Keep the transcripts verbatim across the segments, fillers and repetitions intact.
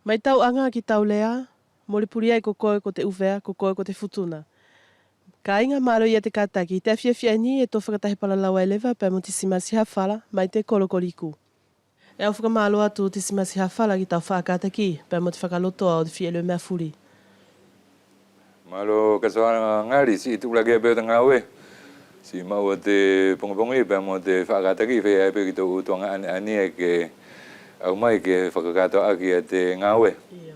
Mai tau aga ki tau lea, mole puli ai ko koe ko te ʻUvea, ko koe ko te Futuna. Kaiga, malo ia te kataki. Te afiafi ʻaeni ʻe tou fakatahi palalau ai leva pea mo Tisimasi Hafala mai te kolo ko Liku. ʻE au fakamalo atu Tisimasi Hafala ki tau fakakataki pea mo te fakalotoa ʻo te fia ʻiloʻi meʻa fuli. Malo Katoa gali, siʻi tuʻulaki pe ʻo te gaue, siʻi maʻu ʻo te pogipogi pea mo te fakakataki, feia pe ki tou tuaga ʻaneʻane ʻe ke ʻaumai ke fakakatoaʻaki ia te gaue. Io.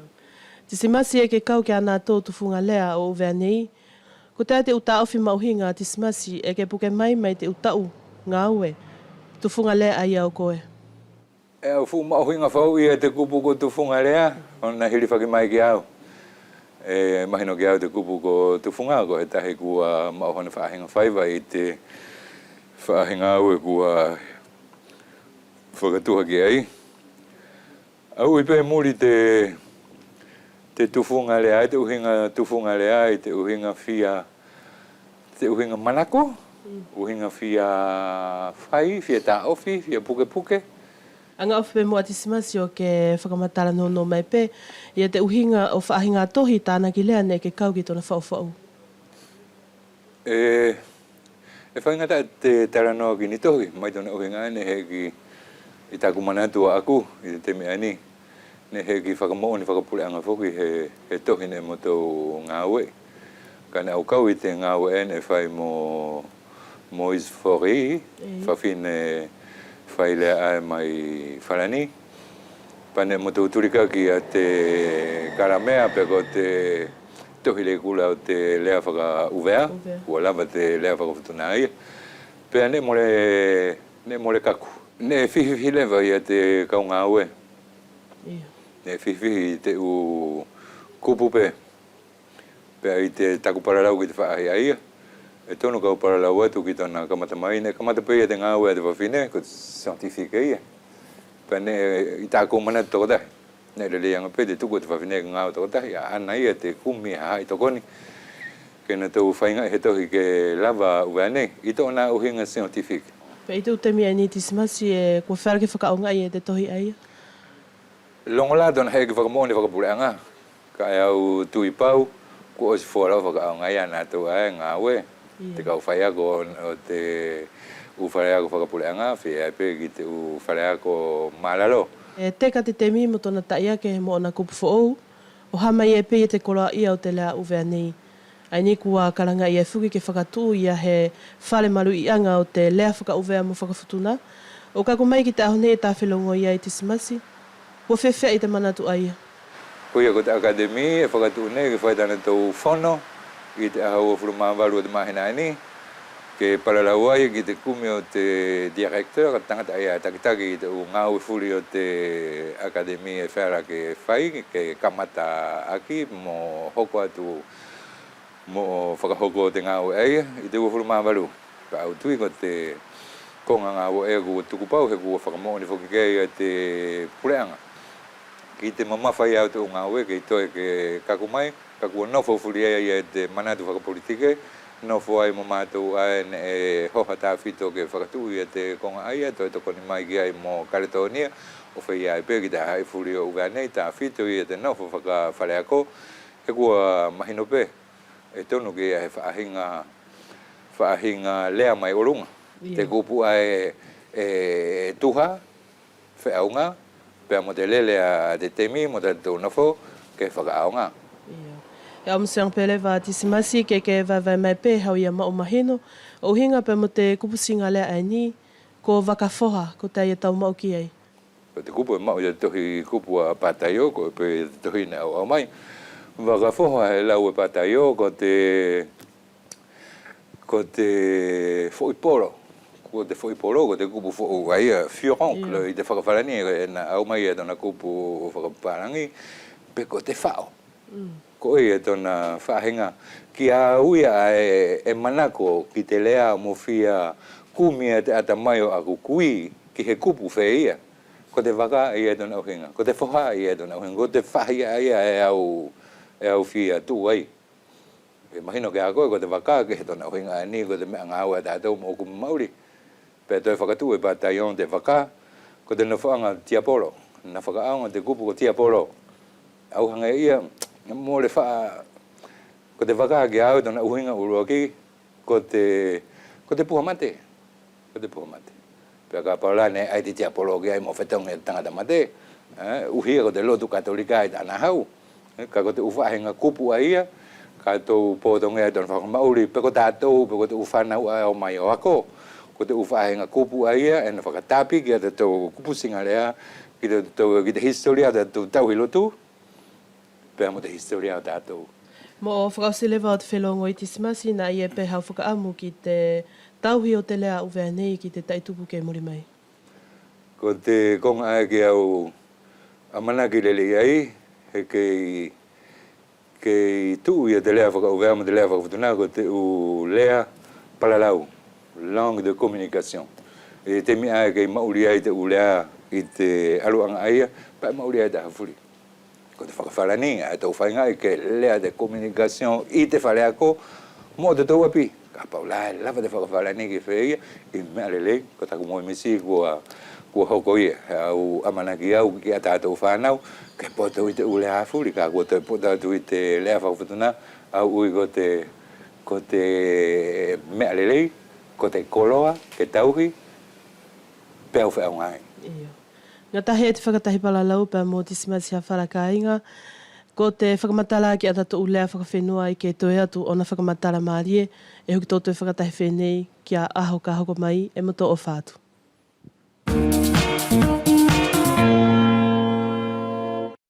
Tisimasi, ʻe ke kau kia natou tufuga lea ʻo ʻUvea nei. Kotea te ʻu taofi maʻuhiga Tisimasi ʻe ke puke mai mai te ʻu taʻu gaue tufuga lea ʻaia ʻo koe? ʻE au fuʻu maʻuhiga fau ia te kupu ko tufuga lea, ʻo na hilifaki mai kia au. ʻE mahino kia au te kupu ko tufuga ko he tahi kua maʻu hona faʻahiga faiva ʻi te faʻahiga gaue kua fakatuha ki ai. Au ui pe muli te, te tufuga lea, ʻi te ʻuhiga tufuga lea, ʻi te ʻuhiga fia, te ʻuhiga manako, ʻuhiga fia fai, fia taofi, fia pukepuke. Aga ofi pe muʻa Tisimasi ʻo ke fakamatala nounou mai pe ia te ʻuhiga ʻo faʻahiga tohi tanaki lea neʻe ke kau ki tona faufau. ʻE, ʻe faigataʻa te talanoa ki ni tohi, mai tona ʻuhiga neʻe heʻeki, ʻi taku manatu ʻaʻaku ʻi te temi ʻaeni, neʻe heʻeki fakamoʻoni fakapuleʻaga foki he, he tohi neʻe motou gaueʻi. Kaʻe neʻe au kau ʻi te gaue ʻae neʻe fai mo Moise Fori, fafine failea ʻae mai Falani. Pea neʻe motou tulikaki ia te kalamea pe ko te tohi lekula ʻo te lea fakaʻuvea, kua lava te lea fakafutuna ia. Pea neʻe mole, neʻe mole kaku. Neʻe fihifihi leva ia te kau gaue. Neʻe fihifihi te ʻu kupu pe. Pea ʻi te taku palalau ki te faʻahi ʻaia, ʻe tonu kau palalau atu ki tona kamata mai, neʻe kamata pe ia te gaue ʻa te fafine ko te scientifique ia. Pea neʻe ʻi taku manatu tokotahi, neʻe lelei age pe te tuku ʻa te fafine ke gaue tokotahi, ʻaʻana ia te kumi hahaʻi tokoni ke natou faigaʻi he tohi ke lava ʻUvea nei ʻi tona ʻuhiga scientifique. Pea ʻi te ʻu temi ʻaeni Tisimasi, ʻe kua feala ke fakaʻaogaʻi ia te tohi ʻaia? Logo la tona heʻeki fakamoʻoni fakapuleʻaga, kaʻe au tui pau kua ʻosi fualoa fakaʻaogaʻi ia natou ʻae gaue, te kau faiako ʻo te ʻu faleako fakapuleʻaga, feia pe ki te ʻu faleako malalo. ʻE teka te temi mo tona taʻiake mo ʻona kupu foʻou, ʻo ha mai ia pe ia te koloaʻia ʻo te lea ʻUvea nei. ʻAeni kua kalagaʻi ai foki ke fakatuʻu ia he fale maluʻiʻaga ʻo te lea fakaʻuvea mo fakafutuna. ʻO kaku mai ki te ʻaho nei ʻe ta felogoi ai Tisimasi, kua feafeaʻi te manatu ʻaia? Koia ko te akatemi ʻe fakatuʻu nei ke fai tanatou fono ʻi te ʻaho uafulu ma valu ʻo te mahina ʻaeni, ke palalau ai ki te kumi ʻo te directeur, tagata ʻaia ʻe takitaki ʻi te ʻu gaue fuli ʻo te akatemi ʻe feala ke fai, ke kamata ʻaki mo hoko atu mo fakahoko te gaue ʻaia ʻi te uafulu ma valu. Kaʻe au tui ko te koga gaue ʻaia kua tuku pau he kua fakamoʻoni foki ki ai ia te puleʻaga ki te mamafa ia ʻo te ʻu gaue kei toe ke kaku mai, kaʻe kua nofo fuli ai ia te manatu fakapolitike, nofo ai mo matou ʻae neʻe hoha tafito ke fakatuʻu ia te koga ʻaia, toe tokoni mai ki ai mo Kaletonia, ʻo feia ai pe ki te hahaʻi fuli ʻo ʻUvea nei, tafito ia te nofo fakafaleako, he kua mahino pe ʻe tonu ke ia he faʻahiga, faʻahiga lea mai ʻoluga. Te kupu ʻae ʻe tuha, feʻauga pea mo te lele ʻa te temi mo tatou nofo ke fakaʻaoga. ʻE au masiaga pe leva Tisimasi ke ke vaevae mai pe hau ia maʻu mahino ʻo ʻuhiga pea mo te kupusiga lea ʻaeni ko vakafoha, kotea ia tau maʻu ki ai? Ko te kupu ʻe maʻu ia te tohi kupu ʻa Pataio, ko pe te tohi neʻe au ʻaumai. Vakafoha he lau ʻe Pataio ko te, ko te foʻi polo. Ko te foʻi polo ko te kupu foʻou ʻaia, furoncle ʻi te fakafalani, ʻe ina ʻaumai ia tona kupu fakapalagi, pe ko te faʻo. Ko ia tona faʻahiga kia au ia ʻae ʻe manako ki te lea mo fia kumi ia te ʻatamai ʻo ʻaku kui ki he kupu feia. Ko te vaka ia tona ʻuhiga, ko te foha ia tona ʻuhiga, ko te faʻahi ʻaia ʻe au, ʻe au fia tuʻu ai. ʻE mahino kia koe ko te vaka ke he tona ʻuhiga ʻaeni ko te meʻa gaue ʻa tatou mo kumi maʻuli. Pea toe fakatuʻu e Pataio te vaka ko te nofoʻaga tiapolo. Na fakaʻaoga te kupu ko tiapolo. Au hage ia, mole faʻa, ko te vaka kia au tona ʻuhiga ʻuluaki, ko te, ko te puha mate. Ko te puha mate. Pea kapau la neʻe ʻi ai te tiapolo ki ai mo fetogi e te tagata mate, ʻe, ʻuhi ia ko te lotu Katolika ʻi tana hau. ʻE, kaʻe ko te ʻu faʻahiga kupu ʻaia, ka tou potogia ʻi tona fakamaʻuli, pe ko tatou, pe ko te ʻu fanau ʻae ʻe ʻomai ʻo ako. Ko te ʻu faʻahiga kupu ʻaia, ʻe ina fakatapi kia tatou kupusiga lea, ki te, ki te hisitolia ʻo tatou tauhi lotu, pea mo te hisitolia ʻo tatou. Moʻo fakaʻosi leva ʻo te felogo ʻi Tisimasi, ʻe ina ia pe hau fakaʻamu ki te tauhi ʻo te lea ʻa ʻUvea nei ki te taʻi tupu ke muli mai? Ko te koga ʻae ke au ʻamanaki lelei ai, he kei, kei tuʻu ia te lea fakaʻuvea mo te lea fakafutuna ko te ʻu lea palalau, langue de communication. ʻI te temi ʻae kei maʻuli ai te ʻu lea ʻi te ʻaluʻaga ʻaia, pea maʻuli ai te ʻaho fuli. Ko te fakafalani, ʻae tou faigaʻi ke lea te communication ʻi te faleako mo totatou ʻapi. Kapau la ʻe lava te fakafalani ke feia, ʻi meʻa lelei, ko taku moemisi kua, kua hoko ia. Au ʻamanaki au kia tatou fanau, ke poto ʻi te ʻu lea fuli, kaʻe kua toe poto atu ʻi te lea fakafutuna, au ui ko te, ko te meʻa lelei, ko te koloa, ke tauhi, pea au feauga ai. Io. Gatahi e te fakatahi palalau pea mo Tisimasi Hafala kaiga, ko te fakamatala kia tatou lea fakafenua ʻe ke toe atu ʻona fakamatala malie, ʻe hoki tou toe fakatahi feneʻi kia ʻaho ka hoko mai, ʻe mo tou ʻofa atu.